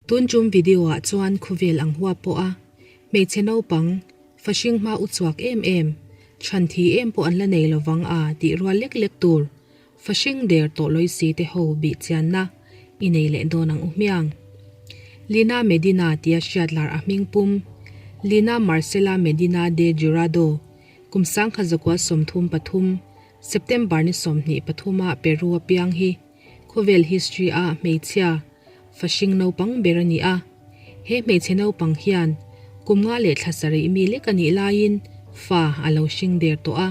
Tun tum video ah chuan khawvel ang huap pawh a hmeichhe naupang fahring hma u chhuak em em, chhan thi em pawh an la nei lovang a tih rual lek lek tur fahring der tawh lawi si te ho bih chianna i nei leh dawn ang u hmiang. Lina Medina tia hriat lar a hming pum Lina Marcela Medina de Jurado kum 1933 September ni 23 a Peru a piang hi Khawvel history a hmeichhia fahring naupang ber a ni a. He hmeichhe naupang hian kum nga leh thla sarih mi lek a nih laiin fa a lo hring der tawh a.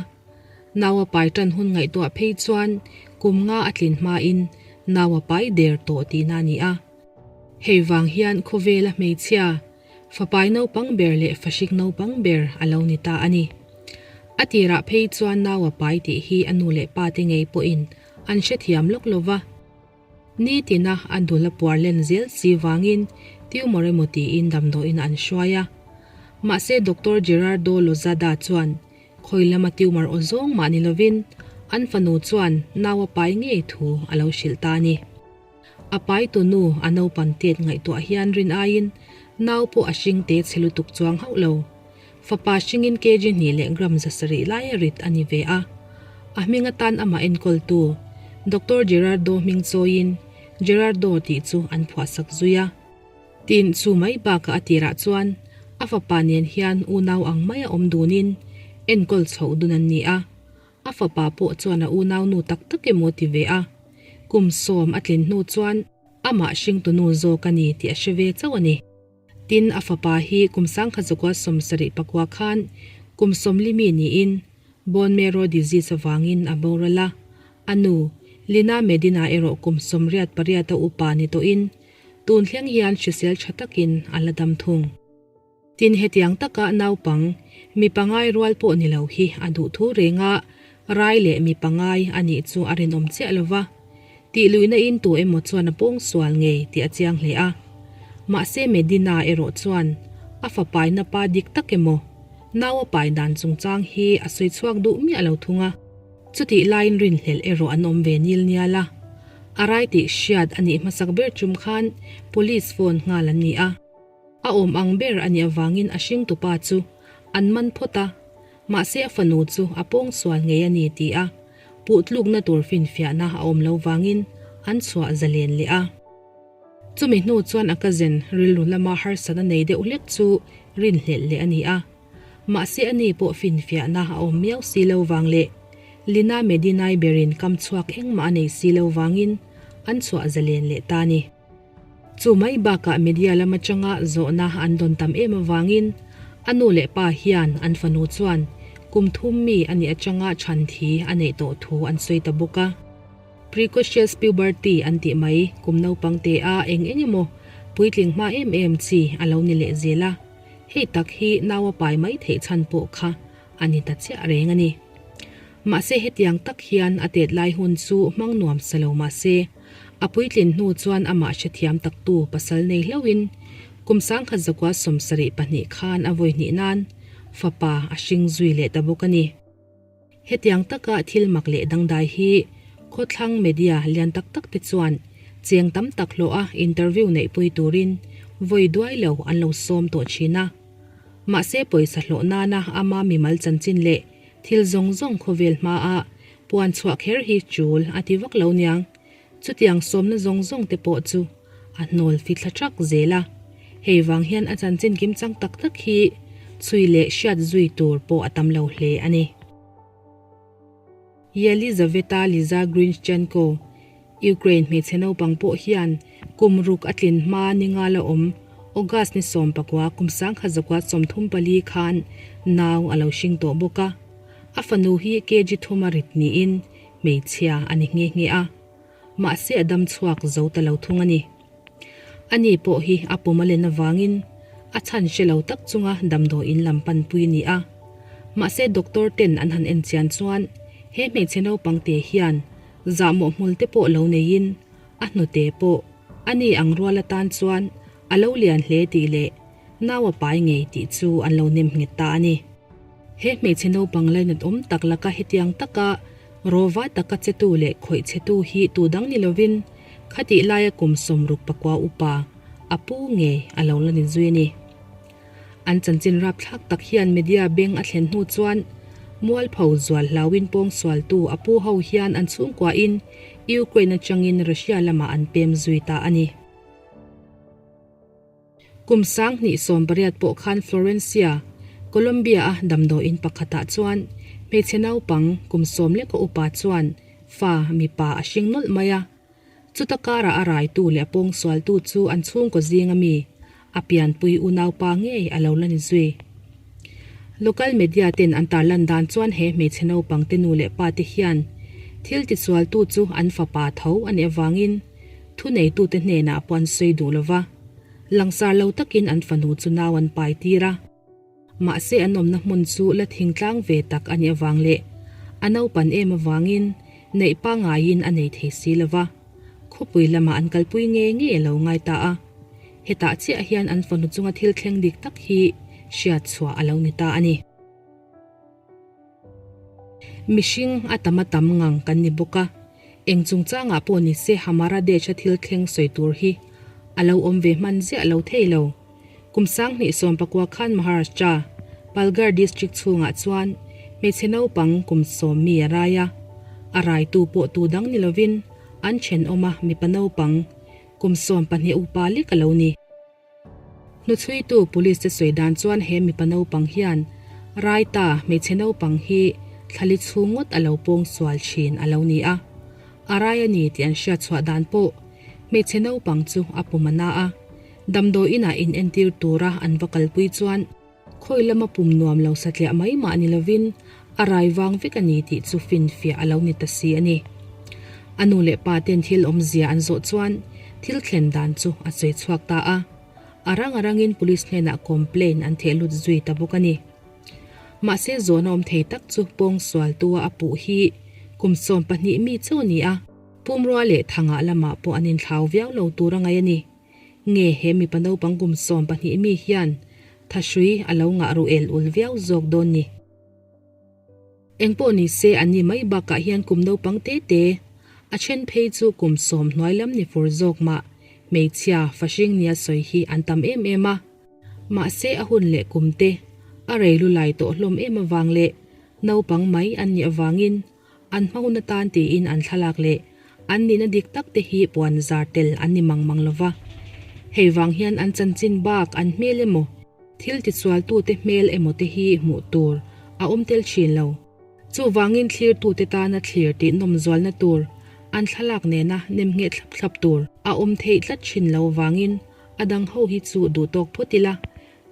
Nau a pai tan hun ngaihtuah phei chuan kum nga a tlin hmain nau a pai der tawh tihna a ni a. Hei vang hian khawvela hmeichhia fapai naupang ber leh fahring naupang ber a lo ni ta a ni. A tirah phei chuan nau a pai tih hi a nu leh pa te ngei pawhin An hrethiam lawk lo va. Nitina a dul a puar len zel si vangin tumor emaw tiin damdawiin an hruai a. Mahse Doctor Gerardo Lozada chuan khawi lama tumor aw zawng mah ni lovin an fanu chuan nau a pai ngei thu a lo hrilh ta a ni. A pai tu nu a naupan tet ngaihtuah hian rin aiin nau pawh a hring te chhe lutuk chuang hauh lo. Fapa hringin kg hnih leh gram 700 laia rit a ni ve a. A hming atan amah enkawltu Doctor Gerardo hming chawiin Gerardo tih chu an phuahsak zui a. Tin, chu mai bakah a tirah chuan a fapa nen hian unau ang maia awm dunin enkawl chhoh dun an ni a. A fapa pawh chuan a unaunu tak tak emaw ti ve a, kum 10 a tlin hnu chuan amah hringtunu zawk a ni tih a hre ve chauh a ni. Tin, a fapa hi kum 1974 khan kum 40 mi niin bone marrow disease avangin a boral a, a nu, Lina Medina erawh kum 88 a upa ni tawhin tun thleng hian hrisel tha takin a la dam thung. Tin, hetiang taka naupang, mi pangai rual pawh ni lo hi a duh thu reng a, rai leh mi pangai a nih chu a rinawm chiah lo va. Tih luihna in tu emaw chuan a pawng sual ngei tih a chiang hle a. Mahse Medina erawh chuan a fapaina pa dik tak emaw, nau a pai dan chungchang hi a sawi chhuak duh miah lo thung a. Chutih laiin rinhlelh erawh an awm ve nil nial a. A rai tih hriat a nih hmasak ber tum khan police phone nghal an ni a. A awm ang ber a nih avangin a hringtupa chu an man phawt a, mahse a fanu chu a pawngsual ngei a ni ti a puhtlukna tur finfiahna a awm lo vangin an chhuah zalen leh a. Chumi hnu chuan a cousin rilru lama harsatna nei deuh hlek chu rinhlelh leh a ni a, mahse ani pawh finfiahna a awm miau si lo vang leh Lina Medinai berin kam chhuak engmah a nei si lo vangin an chhuah zalen leh ta a ni. Chu mai bakah media lam atanga zawhna an dawn tam em avangin a nu leh pa hian an fanu chuan kum thum mi a nih atanga chhan thi a neih tawh thu an sawi ta bawk a. Precocious puberty an tih mai kum naupang te a eng eng emaw puitling hma em em chi a lo ni leh zel a, hei tak hi nau a pai mai theih chhan pawh kha a ni ta chiah reng a ni. Mahse hetiang tak hian a tet lai hun chu hmang nuam sa lo mahse a puitlin hnu chuan amah hrethiam taktu pasal nei hlauhin kum 1972 khan a vawi hnih nan fapa a hring zui leh ta bawk a ni. Hetiang taka thil mak leh dangdai hi khawthlang media lian tak tak te chuan cheng tam tak hlawh a interview neihpui turin vawi duai lo an lo sawm tawh thin a. Mahse pawisa hlawh nana ama mimal chanchin leh thil zawng zawng khawvel hmaa puan chhuah kher hi chul a ti vak lo niang. Chutiang sawmna zawng zawng te pawh chu a hnawl fithla thak zel a. Hei vang hian a chanchin kimchang tak tak hi chhui leh hriat zui tur pawh a tam lo hle a ni. Yelizaveta Liza Grinshchenko, Ukraine hmeichhe naupang pawh hian kum ruk a tlin hma ni nga la awm August ni 19 kum 1934 khan nau a lo hring tawh bawk a. A fanu hi kg thum a rit niin hmeichhia a ni nghe nghe a, mahse a dam chhuak zo ta lo thung a ni. Ani pawh hi a pum a len avangin a chhan hre lo tak chunga damdawiin lam panpui a ni a, mahse doctor ten an han en chian chuan he hmeichhe naupang te hian zahmawh hmul te pawh lo neiin a hnute pawh ani ang rual atan chuan a lo lian hle tih leh nau a pai ngei tih chu an lo nem nghet ta a ni. He hmeichhe naupang lainat awm tak laka hetiang taka rawva taka chetu leh khawih chetu hi tu dang ni lovin khatih laia kum 69 upa. A pu ngei a lo la ni zui a ni. An chanchin rapthlak tak hian media beng a thlen hnu chuan mualpho zual hlauin pawngsualtu a pu ho hian an chhungkuain Ukraine atangin Russia lamah an pem zui ta a ni. Kum 2018 pawh khan Florencia, Colombia-a damdawiin pakhatah chuan hmeichhe naupang kum sawm leka upa chuan fa mipa a hring nawlh mai a. Chuta karah a raitu leh a pawngsualtu chu an chhungkaw zinga mi, a pianpui unaupa ngei a lo la ni zui. Local media ten an tarlan dan chuan he hmeichhe naupang te nu leh pa te hian thil tisualtu chu an fapa tho a nih avangin thuneitute hnenah pawh an sawi duh lova, langsar lo takin an fanu chu nau an pai tir a. Mahse an awmna hmun chu la thingtlang ve tak a nih avang leh a naupan em avangin neih pangaiin a nei thei si lo va, khawpui lamah an kalpui ngei ngei a lo ngai ta a. Hetah chiah hian an fanu chunga thil thleng dik tak hi hriat chhuah a lo ni ta a ni. Mihring a tam a tam ngang kan ni bawk a, eng chungchangah pawh ni se Hamara Desh-a thil thleng sawi tur hi a lo awm ve hman ziah lo thei lo. Kum 2019 khan Maharashtra, Palghar district chhungah chuan hmeichhe naupang kum sawm mi a rai a, a raitu pawh tu dang ni lovin an thenawma mipa naupang kum 12 upa lek a lo ni. Hnuchhuitu police te sawi dan chuan he mipa naupang hian Raita hmeichhe naupang hi thlali chhung ngawt a lo pawng sual thin a lo ni a, a rai a ni tih an hriat chhuah dan pawh hmeichhe naupang chu a pum a na a, damdawi inah in entir tura an va kalpui chuan khawi lama pum nuam lo satliah mai mah ni lovin a rai vang vek a ni tih chu finfiah a lo ni ta si a ni. A nu leh pa ten thil awmzia an zawh chuan thil thlen dan chu a sawi chhuak ta a, a rang a rangin police hnenah complaint an theh lut zui ta bawk a ni. Mahse zawhna awm thei tak chu pawngsualtua a puh hi kum 12 mi chauh a ni a, pumrua leh thangah lamah pawh an inthlau viau lo tur a ngaih a ni. Nge he mipa naupang kum 12 mi hian thahrui a lo ngah ru el ul viau zawk dawn ni? Engpawh ni se an ni mai bakah hian kum naupang te te, a then phei chu kum sawm hnuai lam ni fur zawk mah hmeichhia fahring nia sawi hi an tam em em a. Mahse a hun leh kum te a rei lu lai tawh hlawm em avang leh naupang mai an nih avangin An hma hun atan tiin an thlalak leh an nihna dik tak te hi puan zar tel an ni mang mang lova. Hei vang hian an chanchin bak an hmel emaw, thil tisualtute hmel emaw te hi hmuh tur a awm tel thin lo. Chuvangin thlirtute tana thlir tih nawm zualna tur an thlalak nena nem ngheh thlap thlap tur a awm theih tlat thin lo vangin a dang ho hi chu duh tawk phawt ila.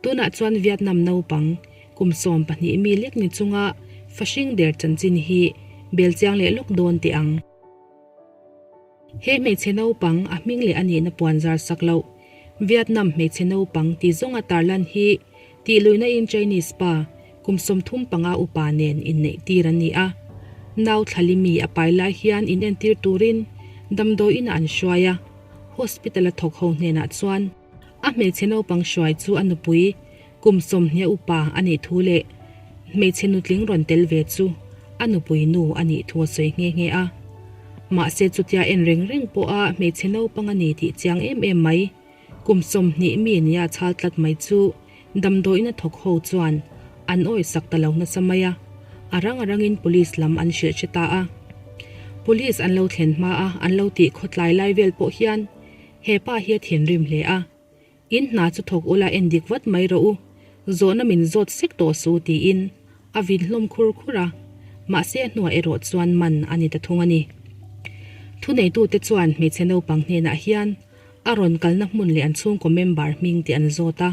Tunah chuan Vietnam naupang kum 12 mi lek ni chunga fahring der chanchin hi bel chiang leh lawk dawn teh ang. He hmeichhe naupang a hming leh a nihna puan zar sak loh Vietnam hmeichhe naupang ti zawnga tarlan hi tih luihna in Chinese pa kum 35 upa nen inneih tir an ni a. Nau thlali mi a pai lai hian inentir turin damdawi inah an hruai a, hospital a thawk ho hnenah chuan A hmeichhe naupang hruai chu a nupui kum 20 upa a nih thu leh hmeichhe nutling rawn tel ve chu a nupui nu a nih thu a sawi nghe nghe a. Mahse chutia en reng reng pawha hmeichhe naupang a ni tih chiang em em mai, kum 20 mi nia chhal tlat mai chu damdawiin a thawk ho chuan an awihsak ta lo nasa mai a, a rang a rangin police lam an hrilh hre ta a. Police an lo thlen hma a an lo tih khawtlai lai vel pawh hian He pa hi a thinrim hle a, In hna chu thawk ula en dik vat mai rawh u, zawhna min zawt sek tawh su tiin a vin hlawm khur khur a, mahse a hnuah erawh chuan man a ni ta thung a ni. Thuneitute chuan hmeichhe naupang hnenah hian a rawn kalna hmun leh an chhungkaw member hming tih an zawt a,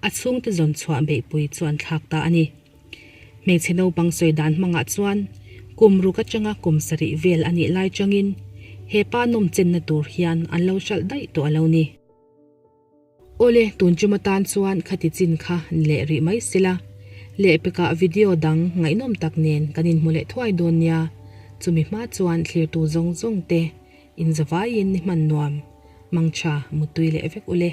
A chhungte zawn chhuah beihpui chu an thlak ta a ni. Hmeichhe naupang sawi dan hmangah chuan kum ruk atanga kum sarih vel a nih lai changin he pa nawm chenna tur hian an lo hralh daih tawh a lo ni. Awle, tun tum atan chuan khati chin kha ni leh rih mai sela, lehpekah video dang ngaihnawm tak nen kan inhmu leh thuai dawn nia, chumi hma chuan thlirtu zawng zawng te inzavaiin ni hman nuam, mangtha, mutui leh vek ule.